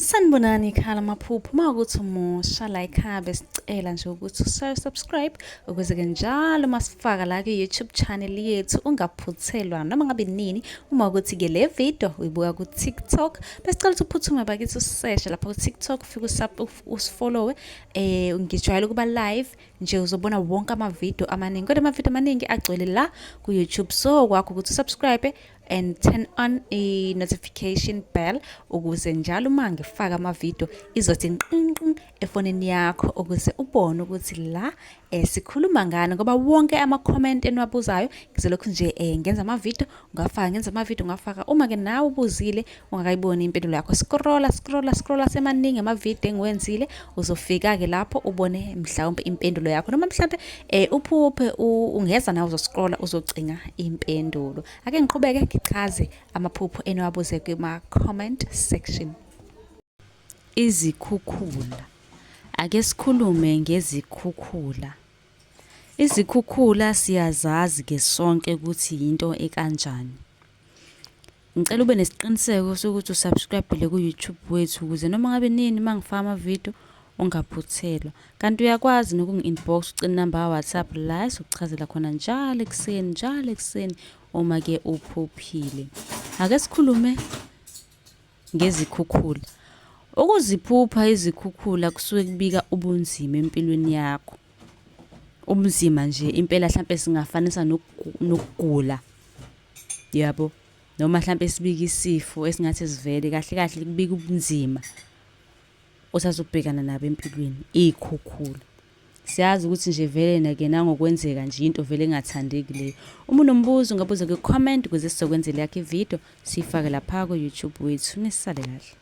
Sanibonani ekhaya lamaphupho, uma ukuthi umusha la ekhaya besicela nje ukuthi usubscribe ukuze-ke njalo uma sifaka la kwi-YouTube channel yethu ungaphuthelwa noma ngabe nini. Uma ukuthi-ke le video uyibuka ku-TikTok, besicela ukuthi uphuthume bakithi useshe lapha ku-TikTok, ufike usifollowe. Ngijwayele ukuba live nje, uzobona wonke amavidiyo amaningi, kodwa amavidiyo amaningi agcwele la ku-YouTube, so kwakho ukuthi usubscribe and turn on i-notification bell ukuze njalo uma ngifaka amavidiyo izothi nqinqin efonini yakho, ukuze ubone ukuthi la sikhuluma ngani, ngoba wonke ama-comment eniwabuzayo ngizolokhu nje ngenza amavidiyo ngafaka, ngenza amavidiyo ngafaka. Uma-ke nawe ubuzile ungakayiboni impendulo yakho, scrolla, scrolla, scrolla, semaningi amavidiyo engiwenzile, uzofika-ke lapho ubone mhlawumbe impendulo yakho, noma mhlawumbe uphuphe ungeza nawe uzoscrolla uzocinga impendulo. Ake ngiqhubeke ngichaze amaphupho eniwabuze kuma-comment section. Izikhukhula. Ake sikhulume ngezikhukhula. Izikhukhula siyazazi-ke sonke ukuthi yinto ekanjani. Ngicela ube nesiqiniseko sokuthi usubscribe ku-YouTube wethu ukuze noma ngabe nini uma ngifaka amavidiyo ungaphuthelwa. Kanti uyakwazi nokungi-inbox ucela inamba ya-WhatsApp la esizokuchazela khona njalo ekuseni, njalo ekuseni uma-ke uphuphile. Ake sikhulume ngezikhukhula. Ukuziphupha izikhukhula kusuke kubika ubunzima empilweni yakho. Ubunzima nje impela hlampe singafanisa nokugula. Yabo. Noma hlampe sibike isifo esingathi sivele kahle kahle kubika ubunzima osazobhekana nabo empilweni, iy'khukhula. Siyazi ukuthi nje vele nake nangokwenzeka nje into vele engathandeki leyo. Uma unombuzo ungabuza kwi-comment ukuze sizokwenzela yakho ividiyo siyifake lapha ku-YouTube wethu. Nisale kahle.